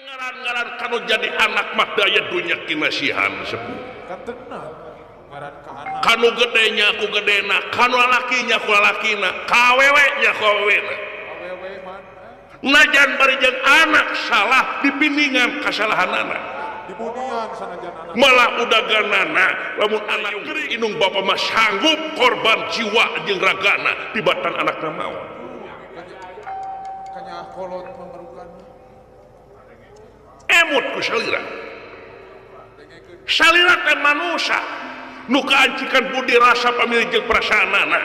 Ngaran-ngaran kanu jadi anak mah daya dunya kinasihan sepuh. Kan tenang. Ngaran ka anak. Kanu gedenya ku gedena, kanu lalakinya ku lalakina, ka awewe nya ku awewena. Awewe mana? Najan bari jeung anak salah dipindingan kasalahanana. Dibunian sanajan anak. Malah udaganana lamun anak indung bapa mah sanggup korban jiwa jeung ragana tibatan anakna maot. Kanya kolot memerlukan. Emut ku salira. Salira teh manusia nu kaancikan budi rasa pamilih jeung perasaanana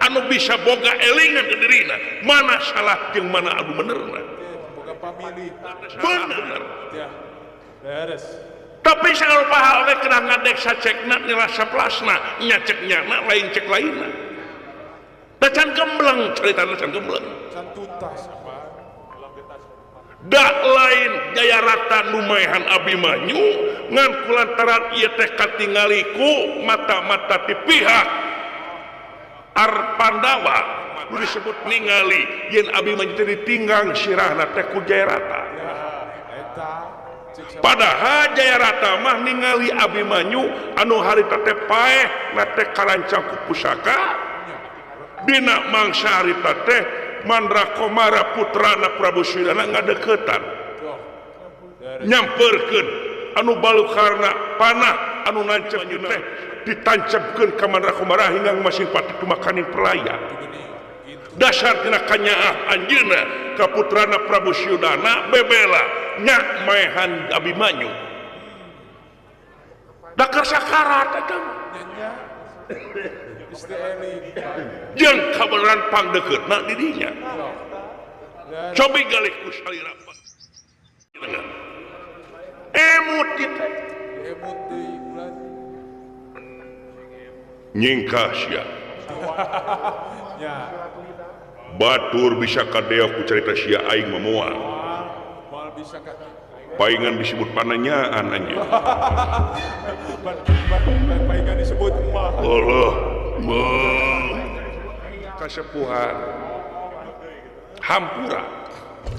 anu bisa boga elingan ke dirina mana salah jeung mana anu benerna. Boga pamilih. Bener. Ya. Beres. Tapi sagala hal oge kena ngadeksa cekna nilai plasna nya cek nyana lain cek lainna. Da can gembleng caritana can gembleng. Can tuntas apa? Da lain Jayarata nu maehan Abimanyu ngan kulantaran ieu teh katingali ku mata-mata ti pihak Arpandawa nu disebut ningali yen Abimanyu teh ditinggang sirahna teh ku Jayarata. Ya, eta. Cek siapa? Padahal Jayarata mah ningali Abimanyu anu harita teh paeh na teh karancang ku pusaka dina mangsa harita teh Mandra Komara putrana Prabu Suyudana ngadeukeutan Tuh. Beres. Nyamperkeun anu balukarna panah anu nancep teh ditancepkeun ka Mandra Komara hingga masing pati tumakaning perlaya. Gini, gitu. Dasar tina kanyaah anjeunna ka putrana Prabu Suyudana bebela nya maehan Abimanyu da keur sakarat eta mah. Nya nya. Istri eling. Jeung kabeneran pangdekeutna di dinya. Tuh. Beres. Cobi galih ku salira emut ieu teh. Emut deui ulah. Nyingkah sia. Ya. Batur bisa kadeo ku carita sia aing mah moal. Moal bisa ka Paingan disebut pananyaan anjeun. Paingan disebut mah. Allah mah kasepuhan hampura.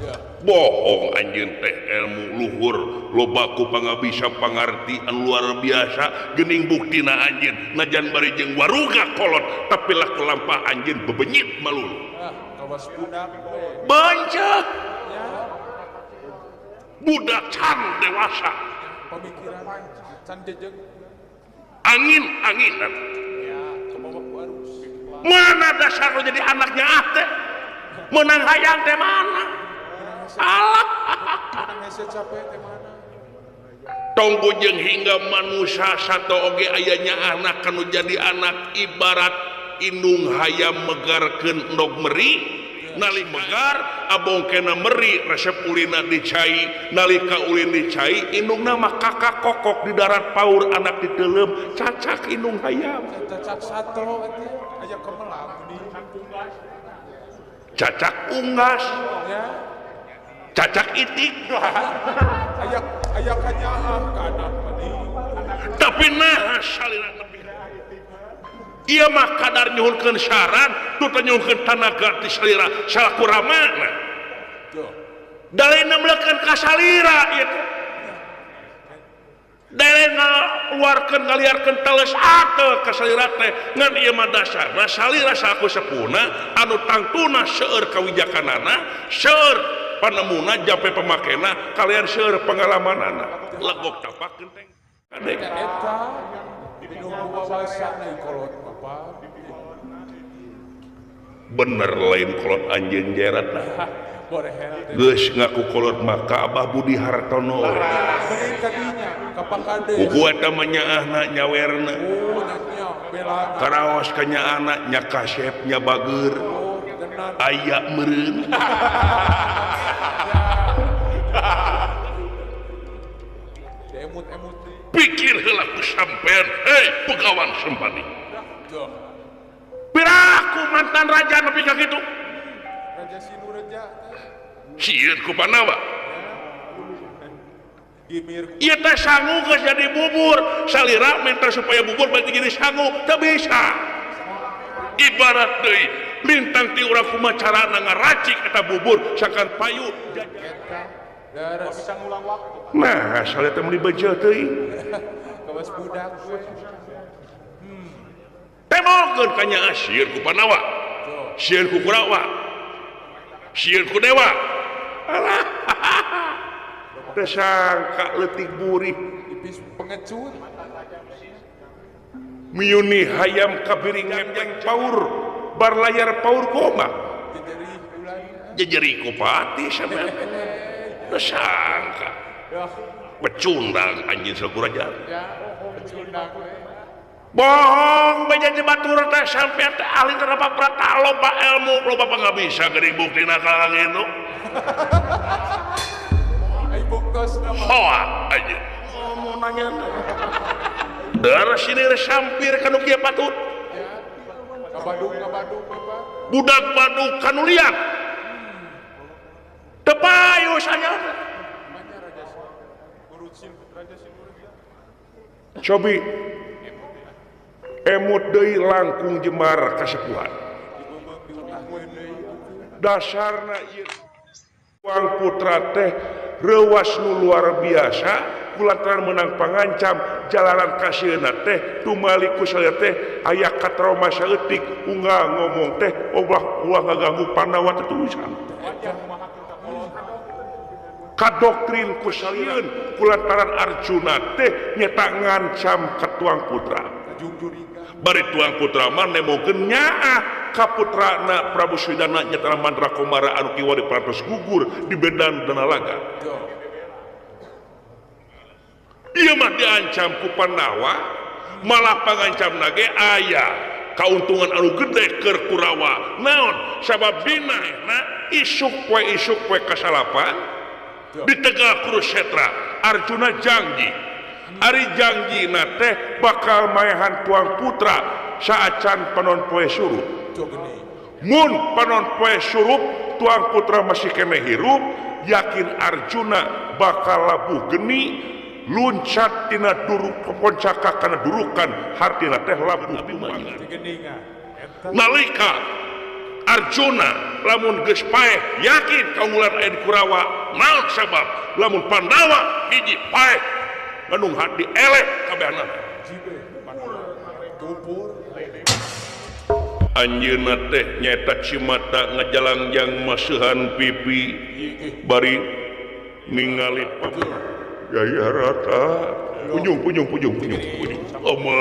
Ya. Bohong anjeun teh ilmu luhur loba ku pangabisa pangartian luar biasa geuning buktina anjeun najan bari jeung waruga kolot tapi laku lampah anjeun bebenyit malulu. Ah, kawas budak we. Banjat. Ya. Budak can dewasa. Pemikiran can jejeg. Angin-anginan. Ya, kebawa ku arus. Mana dasar lu jadi anaknya ah teh? Menang hayang teh mana? Alah. Menang hese capek teh mana? Tong bujeng hingga manusia satu oge ayanya anak kanu jadi anak ibarat indung hayam megarkeun endog meri nali megar abongkena meri resep ulina dicai nalika ulin dicai indungna mah kakak kokok di darat paur anak diteuleum cacak indung hayam. Cacak satro teh aya kemelang di cacak unggas. Ya. Cacak itik. Aya aya kanyaah ka anak mah. Tapi nah salira nepi ieu mah kadar nyuhunkeun saran tu teh nyuhunkeun tanaga ti salira salaku ramana. Tuh. Da lain nemlekeun ka salira ieu teh. Da lain ngaluarkeun ngaliarkeun teles ate ka salira teh ngan ieu mah dasarna salira salaku sepuhna anu tangtuna seueur kawijakanana seueur panemuna jampe pamakena kalian seueur pengalamanana legok tapak genteng kadek. Eta minum wawasan deui kolot Bapak. Bener lain kolot anjeun Jayrata. Borehel teh. Geus ngaku kolot mah ka Abah Budi Hartono. Mending kadinya ka Pak Kades. Buku eta mah nyaahna nyawerna. Oh, nya belana. Karaos ka nyaahna nya kasep nya bager. Oh, tenan. Aya meureun. Emut-emut deui. Pikir heula ku sampean, hei pegawan Sempani. Tuh. Piraku mantan raja nepi ka kitu. Raja Sinureja teh. Sieun ku Pandawa. Gimir. Ieu teh sangu geus jadi bubur, salira minta supaya bubur balik jadi sangu, teu bisa. Ibarat deui lintang ti urang kumaha carana ngaracik eta bubur sangkan payu. Eta. Bisa ngulang waktu. Nah, saleh teh meuli bejo teuing. Kawas budak we. Temokeun ka nyaah sieun ku Pandawa. Sieun ku Kurawa. Sieun ku Dewa. Alah. Teu sangka leutik burih tipis pengecut. Miuni hayam kabiring ngempleng paur bar layar paur koma. Jejeri ku pati sampean. Teu sangka. Pecundang anjeun sakuraja. Pecundang we. Bohong beja batur teh sampean teh ahli terapa prata loba ilmu loba pangabisa geuning buktina ka kitu. Ai buktos hoa aja. Ngomong nanya teh. Darah sini sampir kanu kieu patut. Kabadung Bapak. Budak baduk kanu liat. Teu payus anya. Cobi emut deui langkung jemar kasepuhan. Dasarna ieu Tuang Putra teh reuwas nu luar biasa kulantaran menang pangancam jalanan kasieuna teh tumali ku salira teh aya katrauma saeutik unggal ngomong teh ulah ulah ngaganggu Pandawa teh tulisan. Kadoktrin ku salieun kulantaran Arjuna teh nyeta ngancam ka Tuang Putra. Bari Tuang Putra mah nemokeun nyaah ka putrana Prabu Suyudana nyata Mandra Komara anu kiwari parantos gugur di medan Danalaga. Ieu mah diancam ku Pandawa, malah pangancamna ge aya kauntungan anu gede keur Kurawa. Naon sabab dina isuk poe kasalapan di Tegal Kurusetra Arjuna janji. Ari jangjina teh bakal maehan Tuang Putra saacan panon poe surup. Mun panon poe surup Tuang Putra masih keneh hirup, yakin Arjuna bakal labuh geni luncat tina duruk poncaka kana durukan hartina teh labuh tumangan. Nalika Arjuna lamun geus paeh yakin kaunggulan aya di Kurawa, naon sabab lamun Pandawa hiji paeh Bandung hati elek kabehanana. Anjeunna teh nyaeta cimata ngajalangjang maseuhan pipi bari ningali Gaya rata punjung punjung punjung punjung punjung. Ama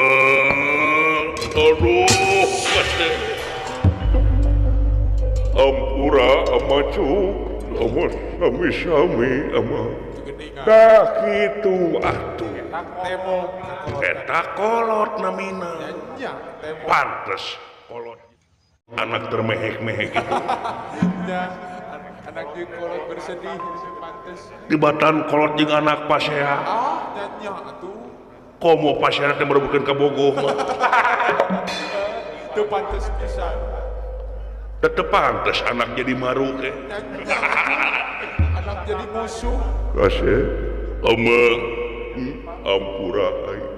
aduh kate. Ampura ama cuk ama sami-sami ama. Dah kitu atuh. Eta kolot namina. Pantes kolot. Anak termehek-mehek itu. Anak jeung kolot bersedih pantes. Dibatan kolot jeung anak pasea. Ah, nya atuh. Komo pasea teh merebutkeun ka Bogoh mah. Teu pantes pisan. Teu pantes anak jadi maru teh. Anak jadi musuh. Kasih ama ampura aing.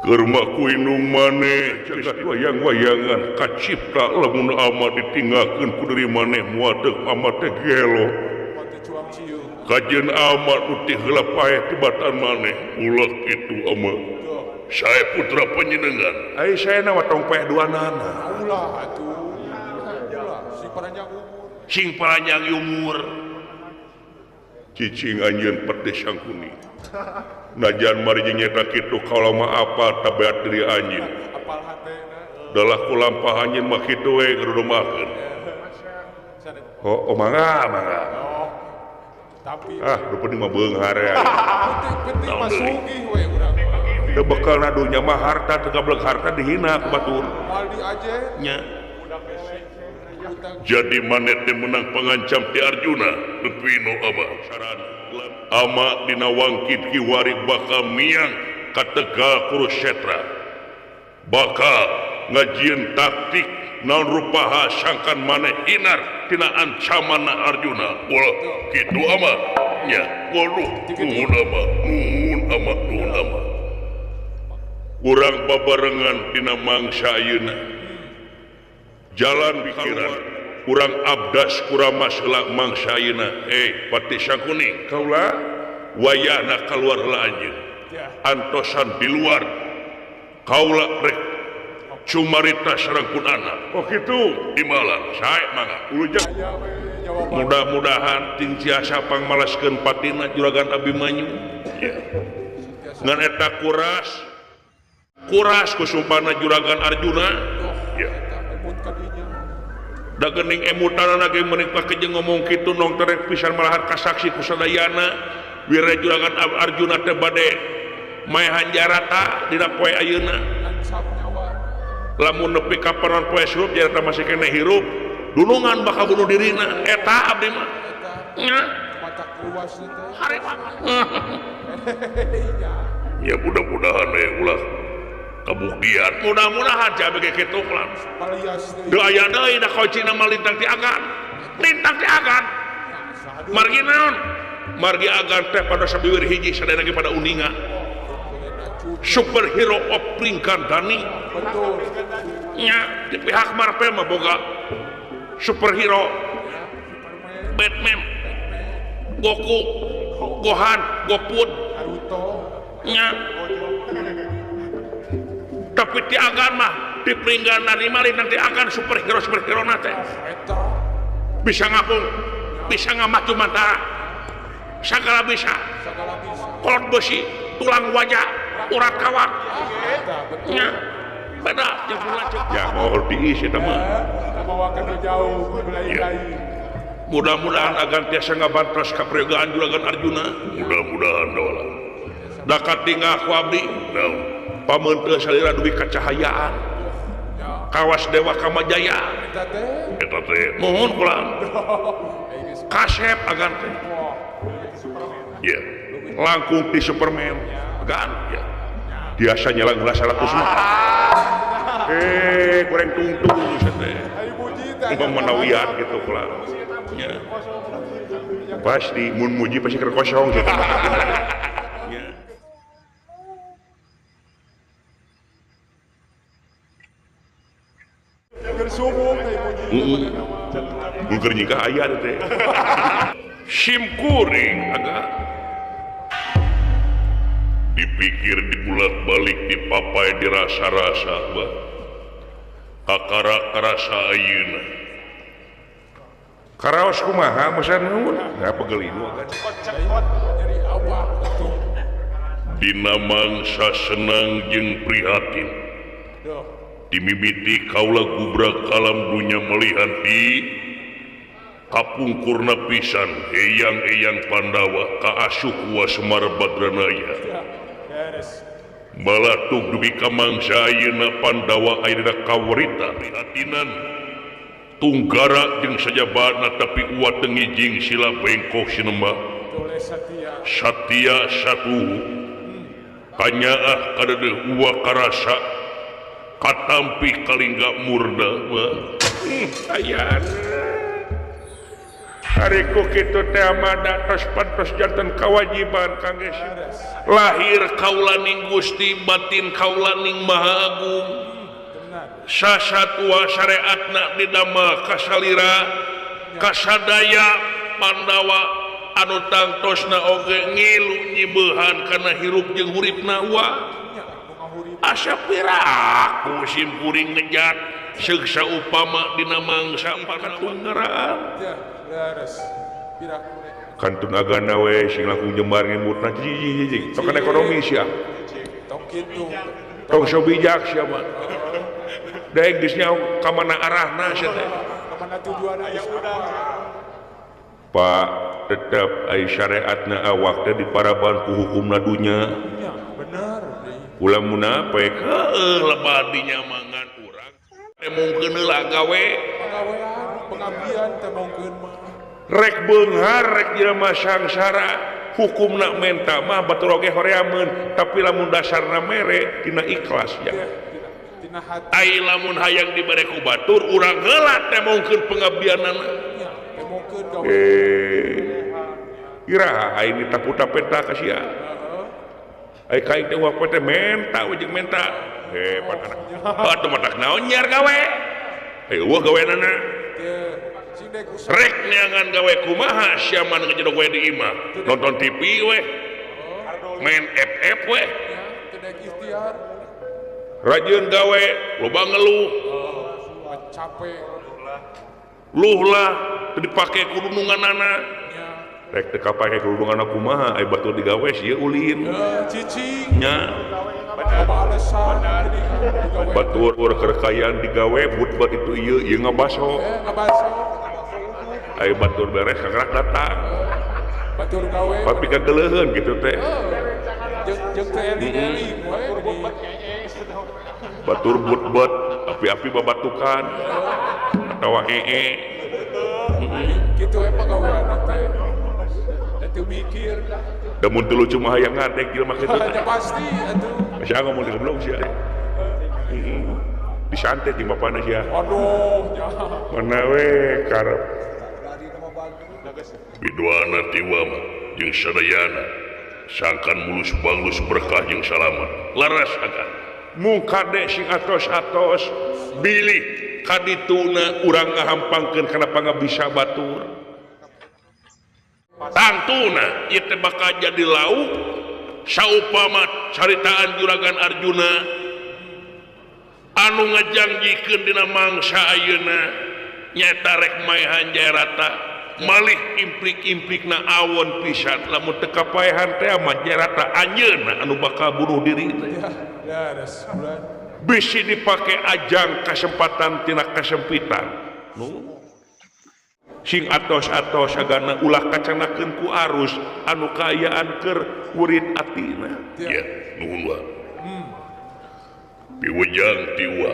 Keur mah ku indung maneh jagat wayang-wayangan kacipta lamun ama ditinggalkeun ku deuri maneh moal teu ama teh gelo. Kajeun ama nu ti heula paeh tibatan maneh ulah kitu ama. Saya putra panjenengan. Ai saya na tong paeh duanana. Ulah atuh. Ulah sing paranjang umur. Sing paranjang umur. Cicing anjeun pedeh sangkuni. Najan mari jeung nyeta kitu kaula mah apa tabeat diri anjeun. Apal hatena. Dalah ku lampah anjeun mah kitu we ngerumakeun. Oh, mangga mangga. Tapi ah, nu penting mah beunghar ya. Penting mah sugih we urang. Teu bekal na dunya mah harta teu gablek harta dihina ku batur. Moal diaje. Nya. Jadi maneh teh menang pangancam ti Arjuna Pino ama ama dina wangkit kiwari bakal miang ka Tegal Kurusetra bakal ngajieun taktik naon rupaha sangkan maneh hinar tina ancaman Arjuna. Ulah kitu ama nya waduh nuhun ama nuhun ama nuhun ama urang babarengan dina mangsa ayeuna jalan pikiran Urang abdas kuramas heula mangsa ayeuna. Patih Sangkuni kaula wayahna kaluar heula anjeun. Antosan di luar kaula rek cumarita sareng pun anak. Oh kitu di malam sae mangga ulujeng. Mudah-mudahan ting tiasa pangmalaskeun patina juragan Abimanyu. Ngan eta kuras kuras kusumpana juragan Arjuna. Ya. Da geuning emutanana ge meuning pake jeung ngomong kitu nong terek pisan malahan kasaksi ku sadayana wira juragan Arjuna teh bade maehan jarata dina poe ayeuna. Lamun nepi ka panon poe hirup jarata masih keneh hirup dunungan bakal bunuh dirina eta abdi mah. Nya ya mudah-mudahan ulah kabuktian mudah-mudahan jabe kitu lah teu aya deui da kocina mah lintang ti agan lintang ti agan margi naon margi agan teh pada sabiwir hiji sadayana ge pada uninga superhero of Pringkandani nya di pihak Marvel mah boga superhero Batman Goku Gohan Goput nya tapi ti agan mah di Pringgandani mah nanti agan superhero superhero na teh bisa ngapung bisa ngamatu mantara sagala bisa kolot besi tulang wajah urat kawat nya beda jeung ya mau diisi eta mah mudah-mudahan agan tiasa ngabantos kaprayogaan juragan Arjuna mudah-mudahan dola da katinggal ku abdi pameuteuh salira dugi kacahayaan kawas Dewa Kamajaya eta teh mohon kula kasep agan teh ya langkung ti Superman agan ya biasa nyelang heula 100 mah kurang tungtung teh pemanawian gitu kula nya pasti mun muji pasti keur kosong gitu. Mun nyikah aya teh sim kuring agak dipikir dibulak-balik dipapai dirasa-rasa bah kakara karasa ayeuna karaos kumaha masa nuhun da pegel ieu kan dina mangsa senang jeung prihatin dimimiti kaula gubrak alam dunya melihan di kapungkurna pisan eyang-eyang Pandawa kaasuh wa Semar Badranaya balatug dugi ka mangsa ayeuna Pandawa ayeuna kawerita prihatinan tunggara jeung sajabana tapi uwa teu ngijing sila bengkok sinembah satia satuhu kanyaah kadeudeung uwa karasa katampi kalingga murda ayana hariku kitu teh amada tos pantos janten kawajiban kangge lahir kaulaning Gusti batin kaulaning Maha Agung sasatwa syariatna didamel kasalira kasadaya Pandawa anu tangtosna oge ngilu nyibeuhan kana hirup jeung huripna wa asa piraku sim kuring ngejat seuksa upama dina mangsa pangatungaraan kantun agana we sing langkung jembar ngemutna jijing token ekonomi sia tong kitu tong so bijak sia mah daek geus nyaho ka mana arahna sia teh ka mana tujuanna aya urang Pak tetep ai syariatna awak teh diparaban ku hukumna dunya bener ulah munafik heueuh lebar dinya mangan urang teh mungkeun heula gawe pagawean pengabdian teh mungkeun mah rek beunghar rek jelema sangsara hukumna menta mah batur oge horeameun tapi lamun dasarna mere tina ikhlas ya tina hati ai lamun hayang dibere ku batur urang heula teh mungkeun pengabdianana nya teh mungkeun gawe iraha aing ditaputa-peta ka sia ai ka aing teh waktu teh menta ujung menta hebat anak atuh matak naon nyiar gawe eueuh gaweanana Rek neangan gawe kumaha sia mah ngejodog we di imah. Nonton TV we. Main FF we. Rajin gawe loba ngeluh. Capek. Luh lah teu dipake ku dununganana. Rek teu kapake ku dununganana kumaha aya batur digawe sia ulin. Cicing. Nya. Batur kerkayaan digawe but itu ieu ieu ngabaso. Aya batur beres kakak datang. Batur gawe. Tapi kageleuheun kitu teh. Jeung teh eling-eling we. Batur but-but api-api babatukan atawa ee. Kitu we pagawean teh. Da teu mikir. Da mun teu lucu mah hayang ngadeg jelema kitu. Da pasti atuh. Sia ngomong di goblok sia. Disantet jeung bapana sia. Aduh, nya. Mana we karep. Biduana tiwa mah jeung sadayana sangkan mulus banglus berkah jeung salamat. Laras agan. Mung kade sing atos-atos bilih kadituna urang ngahampangkeun kana pangabisa batur. Tangtuna ieu teh bakal jadi lauk saupama caritaan Juragan Arjuna anu ngajangjikeun dina mangsa ayeuna nyaeta rek maehan Jayrata malih implik-implikna awon pisan lamun teu kapaehan teh mah Jayrata anjeunna anu bakal bunuh diri teh. Bisi dipake ajang kasempatan tina kasempitan nu sing atos-atos agana ulah kacanakeun ku arus anu kaayaan keur murid atina. Ya nuhun wa. Piwejang tiwa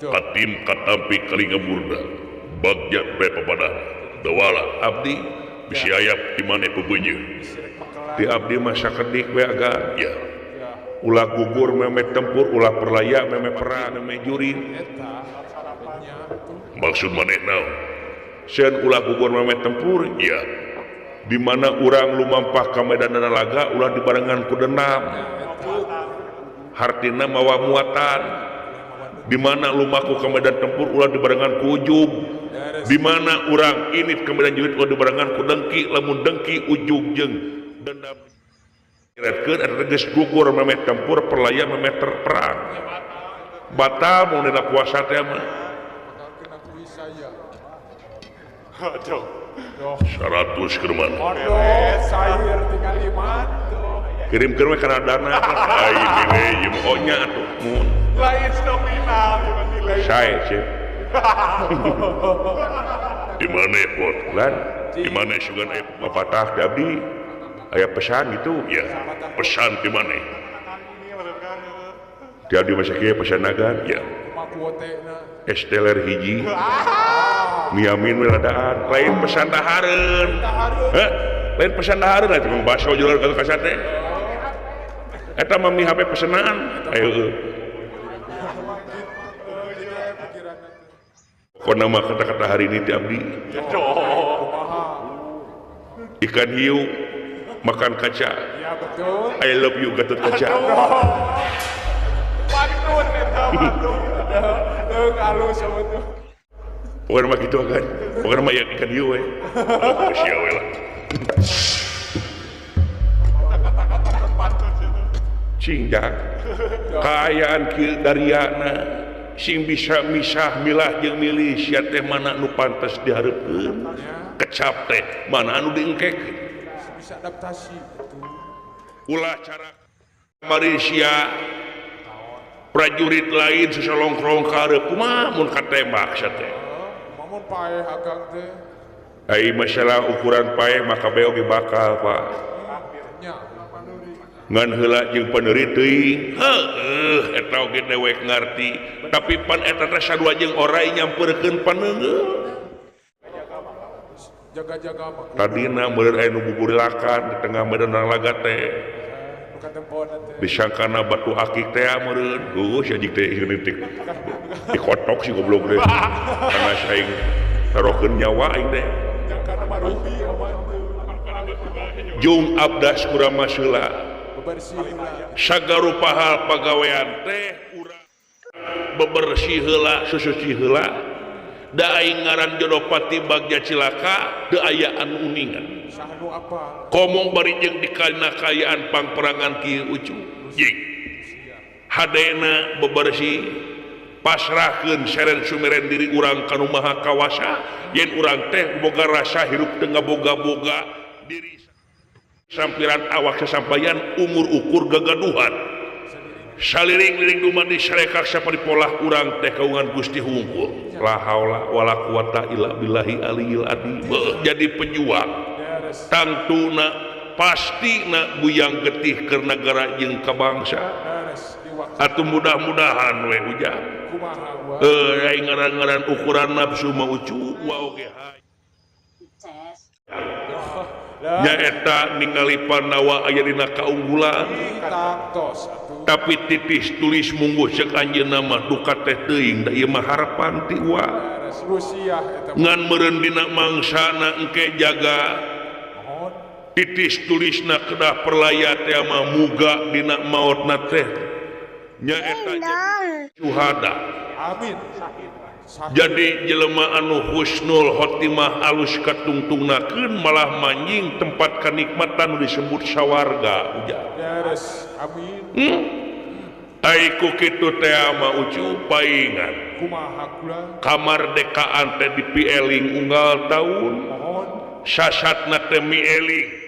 katim katampi kalinga murda bagja bae papadana dawala abdi bisi ayap di maneh pebeunyeut di abdi mah sakedik we aga ya ulah gugur meme tempur ulah perlaya meme perang meme jurin maksud maneh naon sieun ulah gugur meme tempur ya di mana urang lumampah ka medan laga ulah dibarengan ku dendam hartina mawa muatan di mana lumaku ka medan tempur ulah dibarengan ku ujub di mana urang init ka medan jurit ulah dibarengan ku dengki lamun dengki ujub jeung dendam diretkeun eta geus gugur meme tempur perlaya meme perang batal mun dina puasa teh mah 100 keur mana kirimkeun we kana dana ai we ieu mah nya atuh mun lain nominal sae sih di mana pot lan di mana sugan aya papatah di abdi aya pesan gitu ya pesan di mana di abdi masa kieu pesan agan ya es teler hiji miamin we ladaan lain pesan dahareun heh lain pesan dahareun atuh mah baso jual ka kasate eta mah mi HP pesenan ayo pokona mah kata-kata hari ini ti abdi ikan hiu makan kaca ya betul I love you Gatot Kaca pokoknya mah gitu kan pokoknya mah ya ikan hiu we sia we lah cing kaayaan kieu dariana sing bisa misah milah jeung milih sia teh mana nu pantes dihareupeun kecap teh mana anu diengkekeun bisa adaptasi ulah cara Malaysia prajurit lain sesolongkrong ka hareup kumaha mun katembak sia teh mun paeh akang teh ai masalah ukuran paeh mah kabeh oge bakal Pak ngan heula jeung peneuri teuing heueuh eta oge dewek ngarti tapi pan eta teh sarua jeung orai nyampeurkeun paneunggeul jaga-jaga mah tadina meureun aya nu buburilakan di tengah medan laga teh disangkana batu akik teh meureun heueuh sia jik teh teh dikotok si goblok teh karena aing tarokeun nyawa aing teh jung abdas kurama heula sagarupa hal pagawean teh urang bebersih heula susuci heula Da aing ngaran Jodopati Bagja Cilaka teu aya anu uningan. Komong bari jeung dikana kaayaan pangperangan kieu ucu. Jing. Hadena bebersih pasrahkeun seren sumeren diri urang ka nu Maha Kawasa yen urang teh boga rasa hirup teu ngaboga-boga diri sampiran awak sasampayan umur ukur gagaduhan saliring-liring dumadi sarekak saparipolah urang teh kaungan Gusti hungkul la haula wala quwata illa billahi aliyil adzim. Jadi pejuang tangtuna pastina buyang getih keur nagara jeung ka bangsa atuh mudah-mudahan we ujang aing ngaran-ngaran ukuran nafsu mah ucu wa oge nyaeta ningali Pandawa aya dina kaunggulan tapi titis tulis mungguh ceuk anjeunna mah duka teh teuing da ieu mah harapan ti uwa ngan meureun dina mangsana engke jaga titis tulisna kedah perlaya teh mah muga dina maotna teh nyaeta syuhada. Amin. Jadi jelema anu husnul khotimah alus katungtungnakeun malah manjing tempat kanikmatan disebut sawarga ujang. Beres. Amin. Ai ku kitu teh mah ucu paingan. Kumaha kula? Kamardekaan teh dipieling unggal taun. Sasatna teh mieling.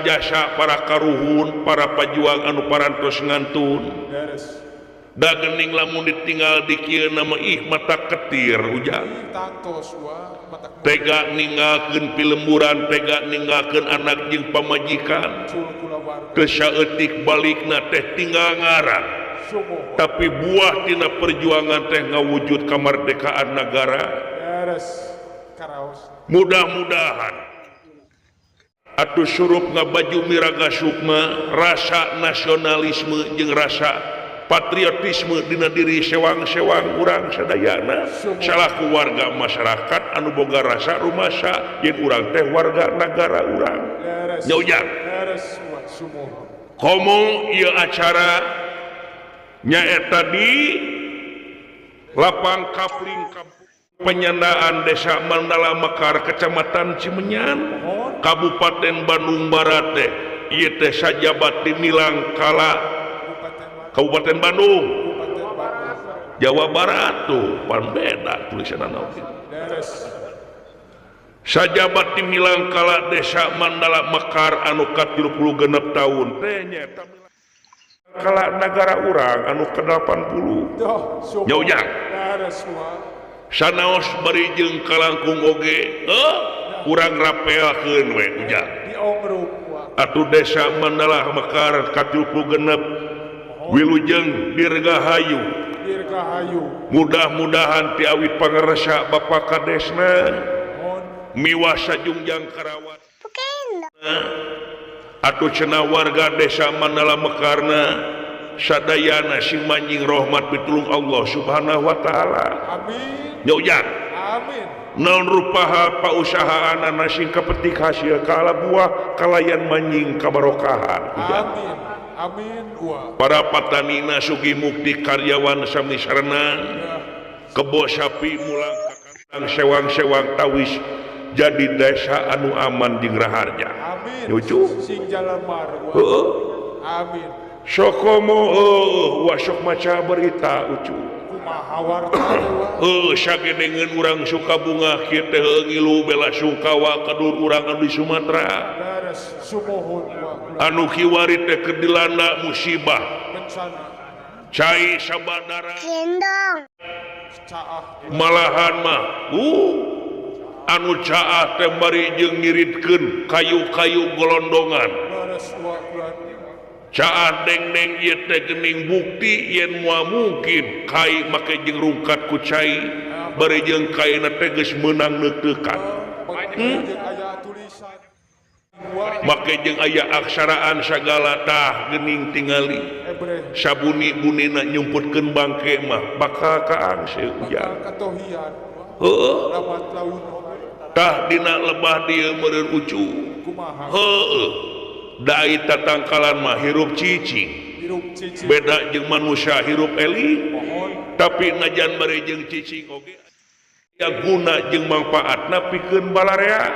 Jasa para karuhun, para pajuang anu parantos ngantun. Beres. Da geuning lamun ditinggal di kieu nama ih mata ketir ujang. Tega ninggalkeun pilemburan, tega ninggalkeun anak jeung pamajikan. Teu saeutik balikna teh tinggal ngaran. Tapi buah tina perjuangan teh ngawujud kamardekaan nagara. Mudah-mudahan atuh surup ngabaju miraga sukma rasa nasionalisme jeung rasa patriotisme dina diri sewang-sewang urang sadayana salaku warga masyarakat anu boga rasa rumasa yen urang teh warga nagara urang. Nya ujang. Komo ieu acara nyaeta di Lapang Kapling Penyandaan Desa Mandala Mekar Kecamatan Cimenyan Kabupaten Bandung Barat teh ieu teh sajabat di Milangkala Kabupaten Bandung Jawa Barat tuh pan beda tulisanna oge. Sajabat di Milangkala Desa Mandala Mekar anu ka-36 tahun teh nyaeta Milangkala nagara urang anu ka-80. Nya ujang. Sanaos bari jeung kalangkung oge urang rapelkeun we ujang. Atuh Desa Mandala Mekar ka-36 wilujeng dirgahayu. Mudah-mudahan ti awit pangersa Bapak Kadesna miwah sajungjang karawat atuh cenah warga Desa Mandala Mekarna sadayana sing manjing rahmat pitulung Allah Subhanahu wa taala. Amin. Nya ujang. Amin. Naon rupaha pausahaanana sing kapetik hasil kala buah kalayan manjing kabarokahan. Amin. Amin. Para patanina sugih mukti karyawan sami sarena kebo sapi mulang ka kandang sewang-sewang tawis jadi desa anu aman jeung raharja. Amin. Lucu. Sing jalan mar. Heeh. Amin. Sokomo wasok maca berita ucu. Kumaha warta heuh sagedengeun urang Sukabunga kieu teh ngilu bela sungkawa ka dulur urang anu di Sumatera. Beres. Sumuhun. Anu kiwari teh keur dilanda musibah bencana cai sabadara gendong malahan mah anu caah teh bari jeung ngiritkeun kayu-kayu golondongan. Caah deng-deng ieu teh geuning bukti yen moal mungkin kai make jeung rungkat ku cai bari jeung kaina teh geus meunang neuteukan. Make jeung aya aksaraan sagala tah geuning tingali sabuni-bunina nyumputkeun bangke mah bakal kaangse ujang. Heuh. Tah dina lebah dieu meureun ucu. Heueuh. Da ai tatangkalan mah hirup cicing. Beda jeung manusia hirup eling. Tapi najan bari jeung cicing oge ya guna jeung mangpaatna pikeun balarea.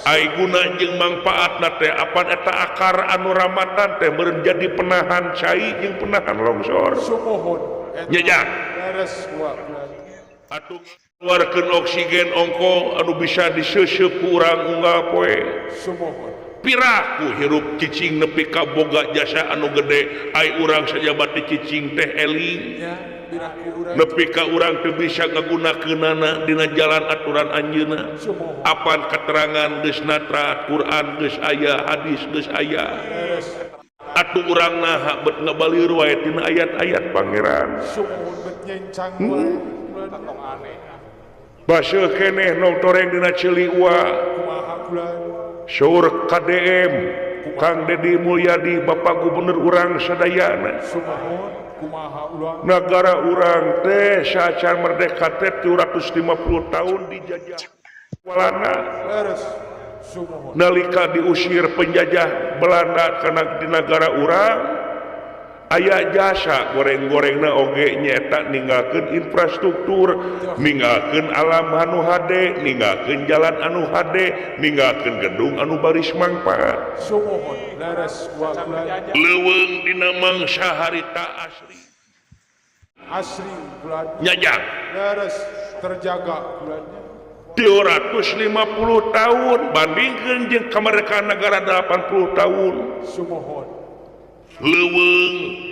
Ai guna jeung mangpaatna teh apan eta akar anu ramatan teh meureun jadi penahan cai jeung penahan longsor. Sumuhun. Nya jang. Leres wa. Atuh keluarkeun oksigen ongko anu bisa diseuseup ku urang unggal poe. Sumuhun. Piraku hirup cicing nepi ka boga jasa anu gede ai urang sajabat di cicing teh eling. Nepi ka urang teu bisa ngagunakeunana dina jalan aturan anjeunna. Apan keterangan geus natra Quran geus aya, hadis geus aya. Atuh urang naha bet ngabalir wae tina ayat-ayat Pangeran. Baseuh keneh nu toreng dina ceuli ua. Saur KDM Kang Dedi Mulyadi Bapak Gubernur urang sadayana. Negara urang teh saacan merdeka teh 250 tahun dijajah Walanda. Nalika diusir penjajah Belanda kana di negara urang aya jasa goreng-gorengna oge nyaeta ninggalkeun infrastruktur, ninggalkeun alam anu hade, ninggalkeun jalan anu hade, ninggalkeun gedung anu baris mangpaat. Leuweung dina mangsa harita asri. Asri bulan. Nyajang. Leres terjaga bulannya. 250 tahun bandingkeun jeung kemerdekaan negara 80 tahun. Sumuhun. Leuweung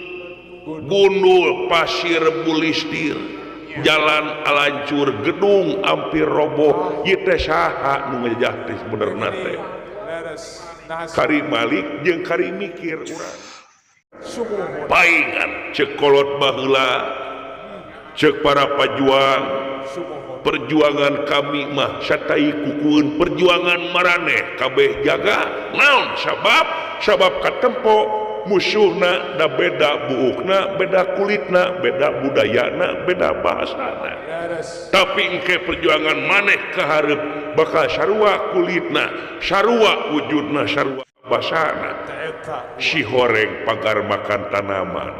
gundul pasir bulistir, jalan alancur, gedung hampir roboh. Ieu teh saha nu ngajajah teh sebenarna teh? Kari malik jeung kari mikir urang. Paingan cek kolot baheula, cek para pajuang, perjuangan kami mah satai kukueun perjuangan maraneh kabeh jaga. Naon sabab? Sabab katempo musuhna da beda buukna, beda kulitna, beda budayana, beda bahasana. Tapi engke perjuangan maneh kahareup bakal sarua kulitna, sarua wujudna, sarua basana. Si horeng pagar makan tanaman.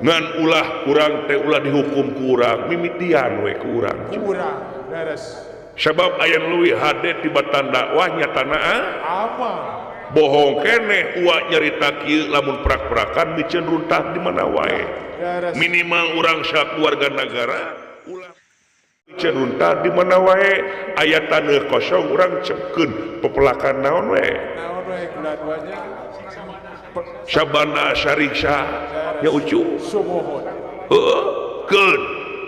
Ngan ulah urang teh ulah dihukum ku urang, mimitian we ku urang. Sabab aya nu leuwih hade tibatan dakwah nyatana bohong keneh uak nyarita kieu lamun prak-prakan miceun runtah di mana wae. Minimal urang sakeluarga nagara ulah miceun runtah di mana wae, aya taneuh kosong urang cepkeun pepelakan naon we. Sabana sariksa nya ucu. Heuh, keun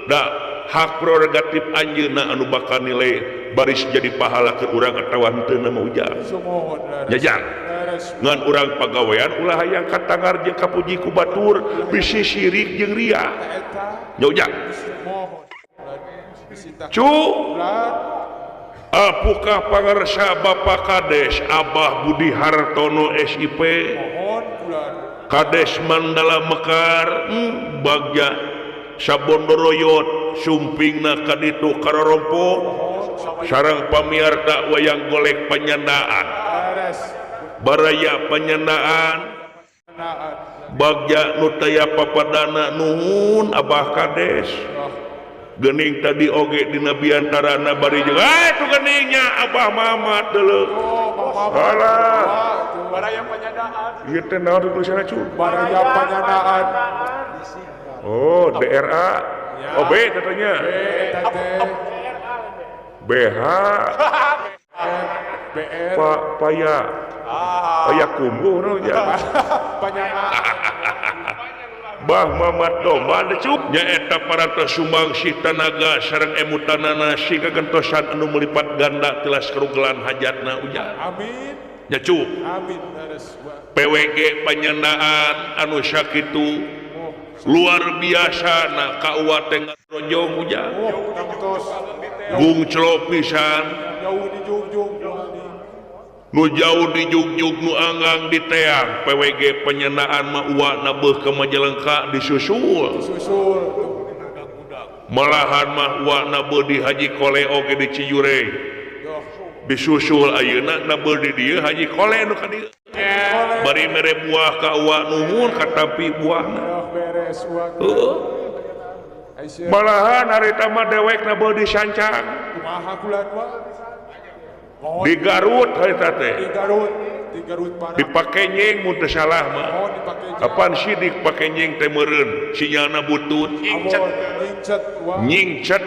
da hak prerogatif anjeunna anu bakal nilai baris jadi pahala ke urang atawa henteu mah ujang. Jajang. Ngan urang pagawean ulah hayang katangar jeung kapuji ku batur bisi syirik jeung ria. Nya ujang. Cu apukah pangarsa Bapak Kades Abah Budi Hartono SIP Kades Mandala Mekar bagja Sabondoroyot sumpingna kaditu karorompok sareng pamiarta wayang golek panyandaan baraya panyandaan bagja nu taya papadana nuhun Abah Kades gening tadi oge dina biantarana bari jeung ah tu geningnya Abah Mamat deuleu halah baraya panyandaan ieu teh naon tulisanna cu baraya panyandaan. Oh, DRA. Oh, B katanya. BH. BR. Pak Paya. Paya kumbuh no ya. Bah Mamat domba decup nyaeta parantos sumbangsih tanaga sareng emutanana sing kagentosan anu melipat ganda tilas karugelan hajatna ujang. Amin. Nya cu. Amin. PWG panyandaan anu sakitu luar biasa na ka uwa teh ngarojong ujang. Gungclok pisan. Nu jauh di jugjug nu anggang di teang PWG penyendaan mah uwa na beuh ka Majalengka disusul. Malahan mah uwa na beuh di Haji Kole oge di Cijurey. Disusul ayeuna na beuh di dieu Haji Kole nu ka dieu. Bari mere buah ka uwa nuhun katampi buahna. Beres wa. Malahan harita mah dewekna beuh disancang. Kumaha kulan wa? Di Garut harita teh. Di Garut, di Garut parah. Dipake nyeng mun teu salah mah. Oh, dipake nyeng. Kapan sidik pake nyeng teh meureun, sinyalna butut. Nyingcet, nyingcet wa. Nyingcet.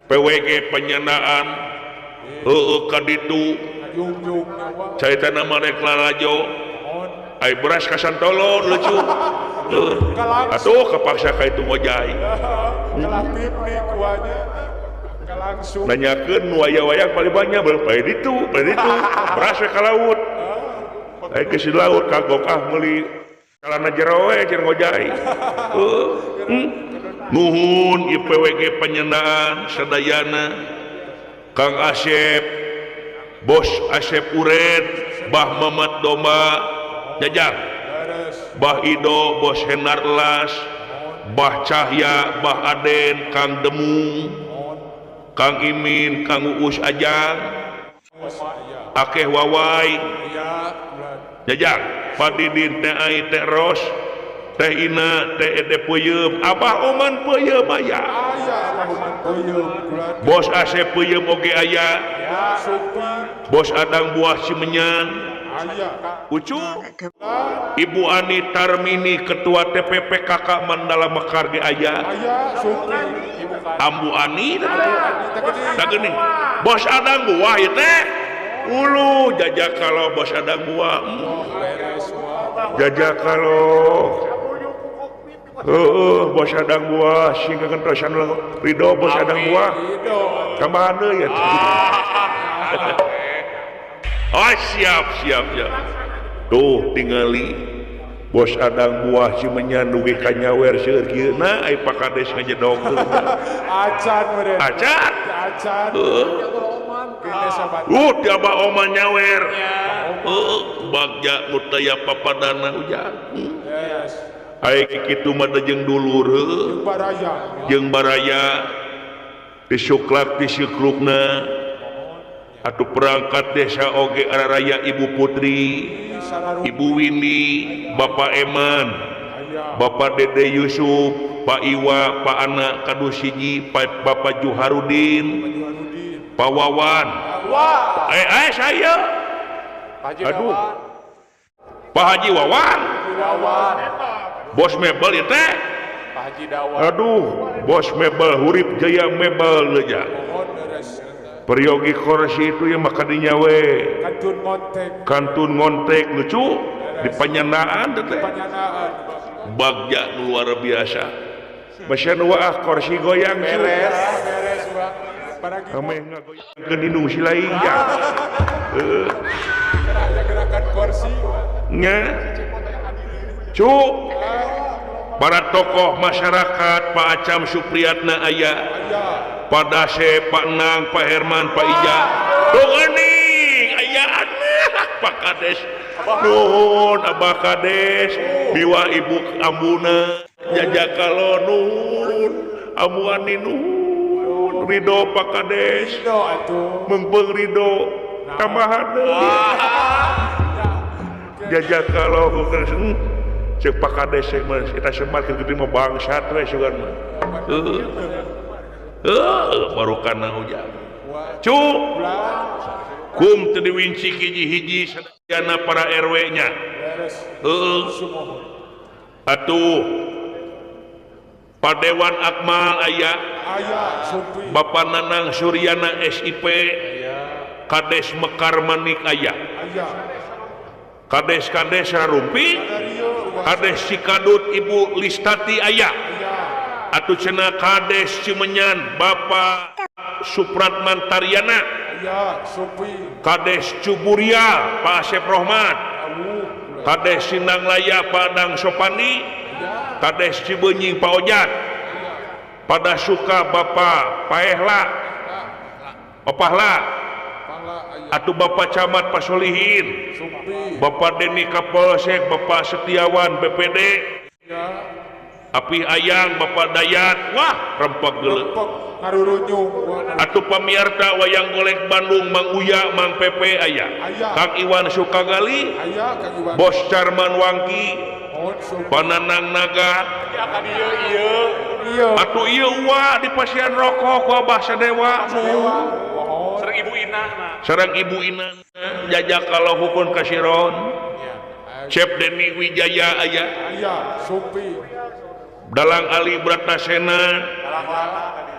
PWG Penyandaan. Heueuh ka ditu. Caritana mah rek lalajo. Ai beras ka Santolo lucu. Atuh kepaksa ka itu ngojay. Nanyakeun nu aya-wayang paling banyak bae ditu, bae ditu. Beras we ka laut. Ai ke si laut kagok ah meuli calana jero we cenah ngojay. Nuhun ieu PWG Penyandaan sadayana. Kang Asep, Bos Asep Ured, Bah Mamat Domba Jajang, Bah Ido, Bos Henar Las, Bah Cahya, Bah Aden, Kang Demung, Kang Imin, Kang Uus Ajang, Akeh Wawai, Jajang, Padidin, Teh Ai, Teh Ros, Teh Ina, Teh Ede Peuyeum, Abah Oman Peuyeum aya. Bos Asep Peuyeum oge aya. Bos Adang Buah Cimenyan, Ucu, Ibu Ani Tarmini Ketua TPP KK Mandala Mekar ge aya. Ambu Ani teh geuning. Bos Adang Buah ieu teh. Ulu jajak kalau Bos Adang Buah. Jajak kalau heeh Bos Adang Buah sing kagentosan Ridho Bos Adang Buah. Tambahan deui ya. Oh siap siap siap. Tuh tingali Bos Adang Buah Cimenyan dugi ka nyawer seueur kieu na ai Pak Kades ngajedog. Acan meureun. Acan. Acan. Ti Abah Oman nyawer. Heuh bagja nu taya papadana ujang. Ai kitu mah jeung dulur heuh. Jeung baraya. Disuklak disuklukna. Atuh perangkat desa oge araraya Ibu Putri, Ibu Windy, Bapak Eman, Bapak Dede Yusuf, Pak Iwa, Pak Anak Kadusiji, Bapak Juharudin, Pak Wawan. Saya. Aduh. Pak Haji Wawan. Bos mebel ieu teh. Aduh, bos mebel Hurip Jaya mebel aja. Peryogi korsi itu ya maka dinyawe kantun ngontek lucu di Penyandaan teh bagja luar biasa mesin waah korsi goyang beres ameh ngagoyangkeun indung si lain ya gerakan korsi nya cu para tokoh masyarakat Pak Acam Supriyatna aya, Pak Dase, Pak Nang, Pak Herman, Pak Ija. Tuh geuning aya anak Pak Kades. Nuhun Abah Kades, biwa Ibu Ambuna, jajakalo nuhun, Ambu Ani nuhun, Ridho Pak Kades. Mengpeung Ridho tambahan deui. Jajakalo cek Pak Kades kita semar gede mah bangsat we sugan mah. Heuh, barukana hujan. Cu. Kum teu diwinci hiji-hiji sadayana para RW-nya. Heuh. Atuh Padewan Akmal aya. Bapak Nanang Suryana SIP. Kades Mekar Manik aya. Kades-kades Rarumpi, Kades Cikadut Ibu Listati aya. Atuh cenah Kades Cimenyan Bapak Supratman Taryana. Kades Cuburia Pak Asep Rohman. Kades Sindanglaya Pak Adang Sopandi. Kades Cibenying Pak Ojat. Pada suka Bapak Paehla Opahla. Atuh Bapak Camat Pak Solihin, Bapak Deni Kapolsek, Bapak Setiawan BPD, Api Ayang, Bapak Dayat, wah rempeg geuleuh. Atuh pamiarta wayang golek Bandung Mang Uya, Mang Pepe aya, Kang Iwan Sukagali, Bos Carman Wangki, Pananang naga atuh ieu wa di pasian rokok ku Abah Sadewa sareng Ibu Ina sareng Ibu Ina jajak kalau hukun kasiron Cep Deni Wijaya aya aya Supi Dalang Ali Bratasena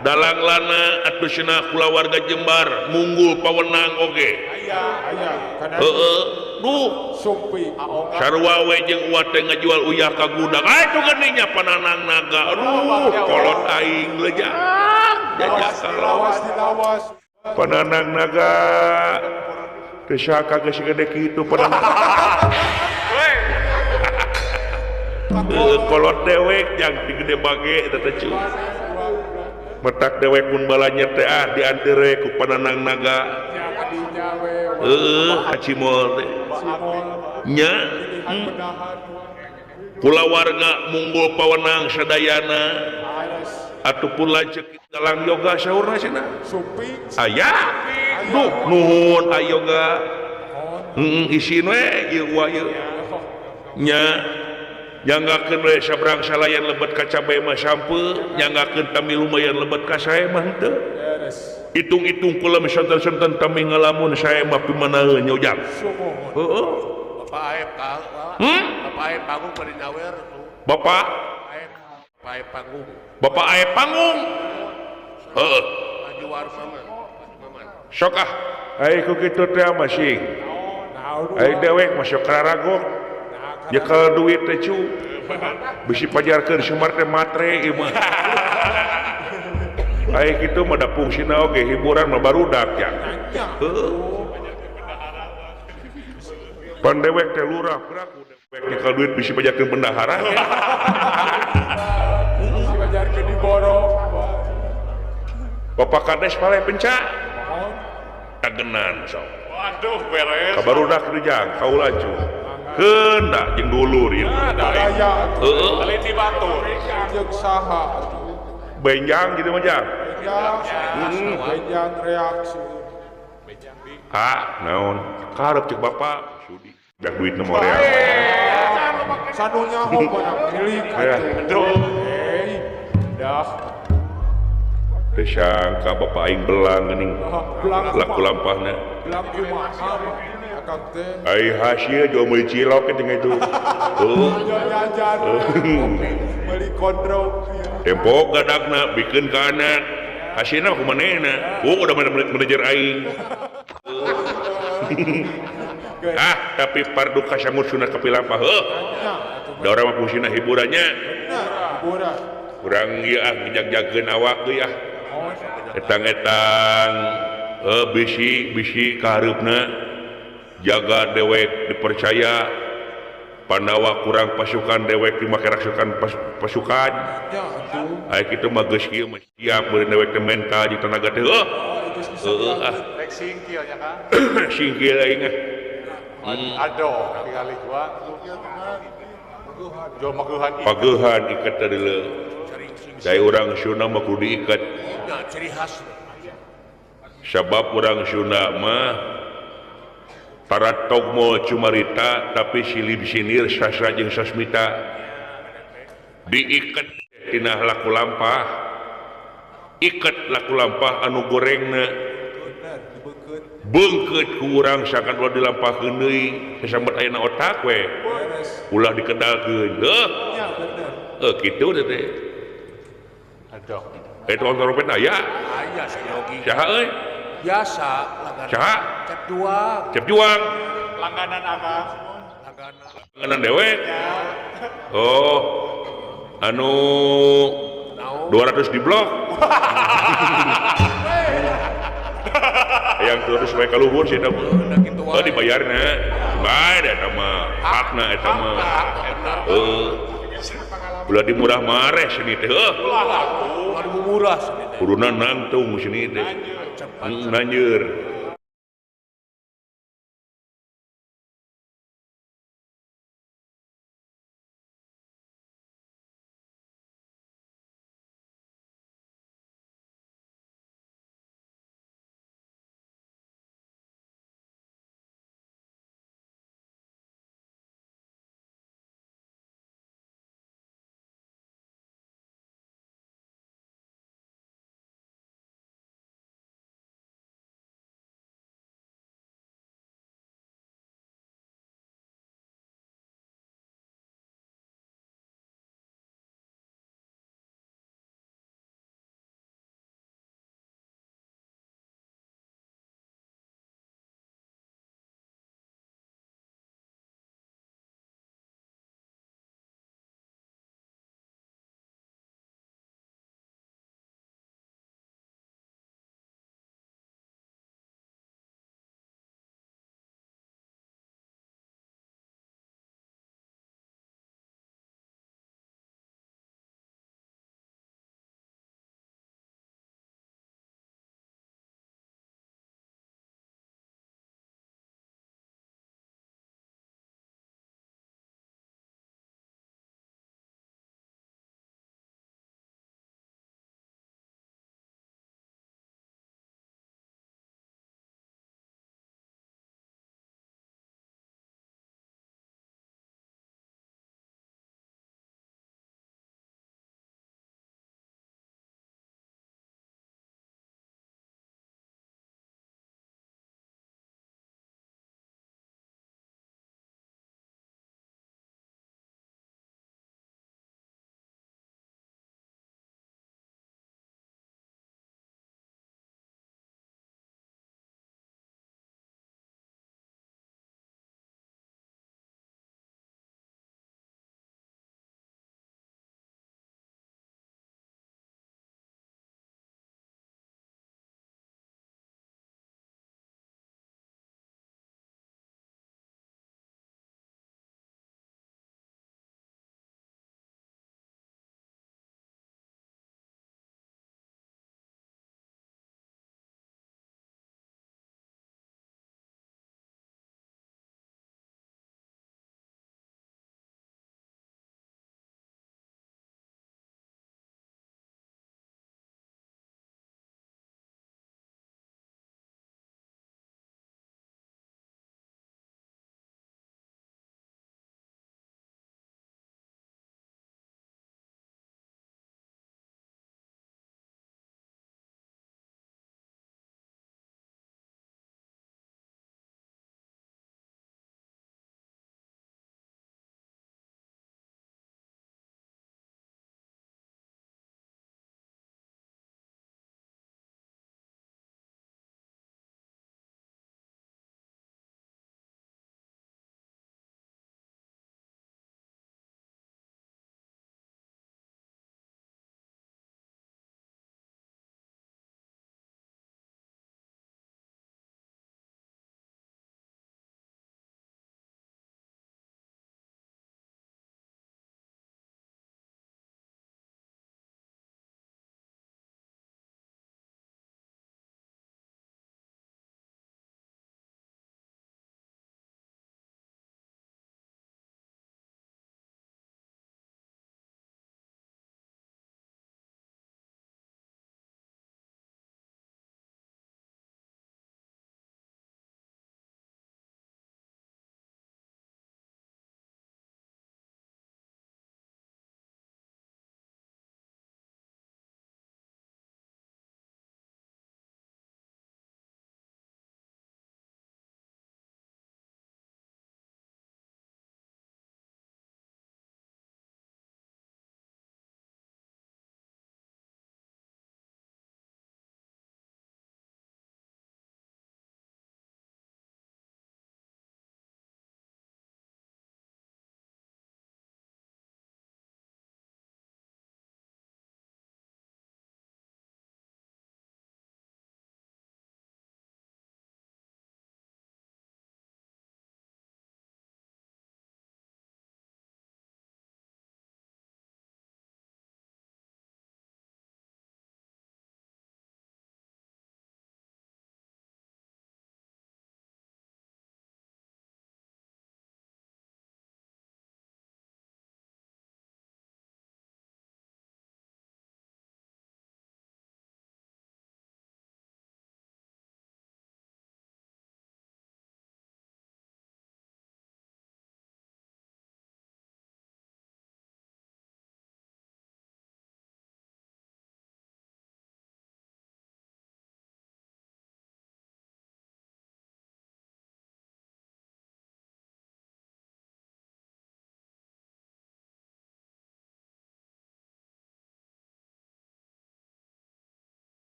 Dalang Lana atuh cenah kulawarga Jembar munggul pawenang oge aya aya heeh duh Supi sarua we jeung uwa teh ngajual uyah ka gudang ah itu geuning nya pananang naga aduh kolot aing lejang jajak lawas dilawas pananang naga teu saka geus gede kitu pananang kolot dewek yang digede bage eta teh cu metak dewek mun balanya teh ah diantere ku pananang naga heeh hacimol teh nya kulawarga munggul pawenang sadayana ataupun lanceuk dalang yoga saurna cenah aya duh nuhun ayoga heeh isin we ieu wa ieu nya nyanggakeun we sabrang salayan lebet ka cabe mah sampeu nyanggakeun tami lumayan lebet ka sae mah henteu hitung-hitung kula sonten-sonten tami ngalamun sae mah pimanaeun nya ujang heeh Bapak Aep Kang Bapak Aep panggung bari nyawer Bapak Aep panggung Bapak Aep panggung heeh maju warmaman sok ah ai ku kitu teh masing ai dewek masuk kararagok nyekel duit teh cu bisi pajarkeun Sumar teh matre ieu mah ai kitu mah da fungsina oge hiburan mah barudak ya heuh pan dewek teh lurah gerak dewek nyekel duit bisi pajarkeun bendahara bisi pajarkeun diborong Bapak Kades paleh penca tagenan sok waduh beres kabarudak deui jang kaula cu keun da jeung dulur ieu daya heueuh teliti batur jeung saha atuh benjang gitu mah jang benjang benjang reaksi benjang di ah naon karep cek bapak sudi dak duitna mah reak sanunya ho barang milik atuh dah teu sangka bapak aing belang geuning laku lampahna belang kumaha akang teh ai hasil jual meuli cilok jeung itu heuh jajan meuli kondro tempo gadagna bikeun ka anak hasilna ku manehna oh udah manajer aing ah tapi pardu kasangut sunah kapilampah heuh da urang mah fungsina hiburannya hiburan urang ieu ah ngejag-jagkeun awak deui ah etang-etang bisi-bisi kahareupna jaga dewek dipercaya Pandawa kurang pasukan dewek dimake rasukan pasukan aya kitu mah geus kieu mah siap beureun dewek teh mental jeung tenaga teh heuh heuh ah rek singkil nya Kang singkil aing ah aduh tingali gua jual magehan pagehan iket tadi leuh dai urang Sunda mah kudu diiket ciri khas sabab urang Sunda mah para togmo cumarita tapi silib sinir sastra jeung sasmita diiket tina laku lampah iket laku lampah anu gorengna beungkeut ku urang sakan ulah dilampahkeun deui sasambat ayeuna otak we ulah dikedalkeun heuh heuh kitu teh aduh eta tukang trompet aya aya sayogi saha euy biasa langganan saha Cep Juang Cep Juang langganan akang langganan dewek oh anu 200 di blok yang terus we ka luhur sih eta mah oh dibayarna bae eta mah hakna eta mah heuh ulah dimurah mareh sini teh heuh ulah dimurah sini teh kuduna nangtung sini teh nanjeur